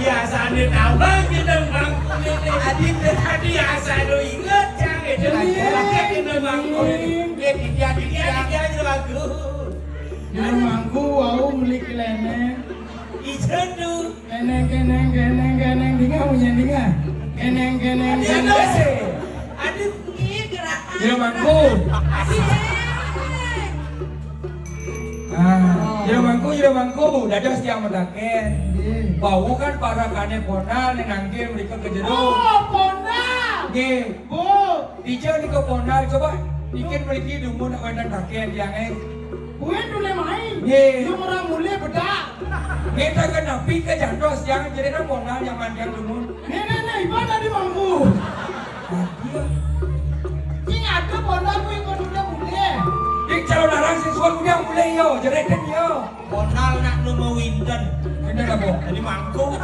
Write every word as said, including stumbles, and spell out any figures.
Biasané tawang jeneng mangku ini. Adi, adi asa nu inget, Cang, itu lagi, lagi jeneng mangku ini. Dia, dia, dia, dia, dia, jeneng mangku. Jeneng mangku, wau meli kelénéng. Ijo tuh. Kénéng, kénéng, kénéng, kénéng, dingah, munyi dingah. Kénéng, kénéng, kénéng. Aduh, sih. Aduh, ih, gerakan. Jeneng mangku. Asik. Ah, jeneng mangku, jeneng mangku, dados tiang medakén. Nggih. Wau kan parakané Pondal ning nangkil mriki ka jero. Oh, Pondal. Nggih. Bu. Dija nika Pondal, coba bikin mriki dumun wénten dakén tiangé. Kuwi dulé main. Nggih. Sing ora mulih bedak. Kita kan napi ke jantos tiang, jadi nang Pondal nyaman tiang dumun. Nih, nih, nih, ibadah di mangku. Iya. Sing ada Pondal kuwi kok udah mulih. Di calon arang sing suwun udah mulih yo, jereten yo. Pondal nak nunggu winten. Winten apa? Jadi mangku.